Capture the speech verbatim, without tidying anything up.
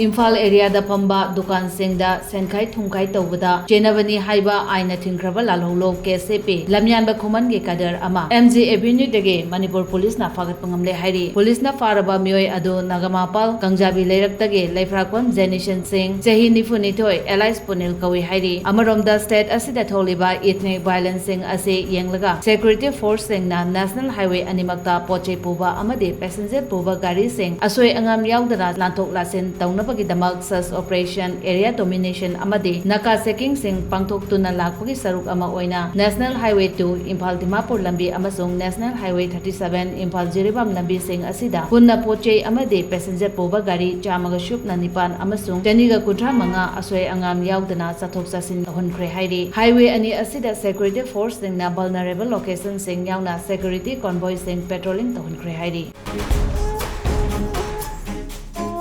ꯏꯝꯐꯥꯜ ꯑꯦꯔꯤꯌꯥꯗ ꯐꯝꯕ ꯗꯨꯀꯥꯟꯁꯤꯡꯗ ꯁꯦꯟꯈꯥꯏ ꯊꯨꯝꯈꯥꯏ ꯇꯧꯕꯗ ꯆꯦꯟꯅꯕꯅꯤ ꯍꯥꯏꯕ ꯑꯥꯏꯟꯅ ꯊꯤꯡꯈ꯭ꯔꯕ ꯂꯥꯜꯍꯧꯂꯧ ꯀꯦ ꯑꯦꯁ ꯑꯦ ꯄꯤ ꯂꯝꯌꯥꯟꯕ ꯈꯨꯃꯟꯒꯤ ꯀꯗꯔ ꯑꯃ꯫ ꯑꯦꯝ ꯖꯤ ꯑꯦꯚꯦꯅ꯭ꯌꯨꯗꯒꯤ ꯃꯅꯤꯄꯨꯔ ꯄꯨꯂꯤꯁꯅ ꯐꯥꯒꯠꯄ ꯉꯝꯂꯦ ꯍꯥꯏꯔꯤ꯫ ꯄꯨꯂꯤꯁꯅ ꯐꯥꯔꯕ ꯃꯤꯑꯣꯏ ꯑꯗꯨ ꯅꯒꯥꯃꯄꯥꯜ ꯀꯪꯖꯥꯕꯤ ꯂꯩꯔꯛꯇꯒꯤ ꯂꯩꯐ꯭ꯔꯥꯛꯄꯝ ꯖꯦꯅꯤꯁꯟ ꯁꯤꯡ, ꯆꯍꯤ ꯅꯤꯐꯨ ꯅꯤꯊꯣꯏ, ꯑꯦꯂꯥꯏꯁ ꯄꯨꯅꯤꯜ ꯀꯧꯏ ꯍꯥꯏꯔꯤ꯫ ꯑꯃꯔꯣꯝꯗ, ꯁ꯭ꯇꯦꯠ ꯑꯁꯤꯗ ꯊꯣꯛꯂꯤꯕ ꯏꯊꯅꯤꯛ ꯚꯥꯏꯂꯦꯟꯁꯁꯤꯡ ꯑꯁꯤ ꯌꯦꯡꯂꯒ ꯁꯦꯀ꯭ꯌꯨꯔꯤꯇꯤ ꯐꯣꯔꯁꯁꯤꯡꯅ ꯅꯦꯁꯅꯦꯜ ꯍꯥꯏꯋꯦ ꯑꯅꯤꯃꯛꯇ ꯄꯣꯠ ꯆꯩ ꯄꯨꯕ ꯑꯃꯗꯤ ꯄꯦꯁꯦꯟꯖꯔ ꯄꯨꯕ ꯒꯥꯔꯤꯁꯤꯡ ꯑꯁꯣꯏ ꯑꯉꯥꯝ ꯌꯥꯎꯗꯅ ꯂꯥꯟꯊꯣꯛ ꯂꯥꯟꯁꯤꯟ ꯇꯧꯅꯕꯒꯤꯗꯃꯛ ꯁꯔꯆ ꯑꯣꯄꯔꯦꯁꯟ, ꯑꯦꯔꯤꯌꯥ ꯗꯣꯃꯤꯅꯦꯁꯟ ꯑꯃꯗꯤ ꯅꯥꯀꯥ ꯆꯦꯀꯤꯡꯁꯤꯡ ꯄꯥꯡꯊꯣꯛꯇꯨꯅ ꯂꯥꯛꯄꯒꯤ ꯁꯔꯨꯛ ꯑꯃ ꯑꯣꯏꯅ national highway two Imphal Dimapur ꯂꯝꯕꯤ ꯑꯃꯁꯨꯡ national highway thirty seven Imphal Jiribam ꯂꯝꯕꯤꯁꯤꯡ ꯑꯁꯤꯗ ꯄꯨꯟꯅ ꯄꯣꯠ ꯆꯩ ꯑꯃꯗꯤ ꯄꯦꯁꯦꯟꯖꯔ ꯄꯨꯕ ꯒꯥꯔꯤ ꯆꯥꯝꯃꯒ ꯁꯨꯞꯅ ꯅꯤꯄꯥꯟ ꯑꯃꯁꯨꯡ ꯆꯅꯤꯒ ꯀꯨꯟꯊ꯭ꯔꯥ ꯃꯉꯥ ꯑꯁꯣꯏ ꯑꯉꯥꯝ ꯌꯥꯎꯗꯅ ꯆꯠꯊꯣꯛ ꯆꯠꯁꯤꯟ ꯇꯧꯍꯟꯈ꯭ꯔꯦ ꯍꯥꯏꯔꯤ꯫ ꯍꯥꯏꯋꯦ ꯑꯅꯤ ꯑꯁꯤꯗ ꯁꯦꯀ꯭ꯌꯨꯔꯤꯇꯤ ꯐꯣꯔꯁꯁꯤꯡꯅ ꯚꯜꯅꯔꯦꯕꯜ ꯂꯣꯀꯦꯁꯟꯁꯤꯡ ꯌꯥꯎꯅ ꯁꯦꯀ꯭ꯌꯨꯔꯤꯇꯤ ꯀꯣꯟꯚꯣꯏꯁꯤꯡ ꯄꯦꯇ꯭ꯔꯣꯂꯤꯡ ꯇꯧꯍꯟꯈ꯭ꯔꯦ ꯍꯥꯏꯔꯤ꯫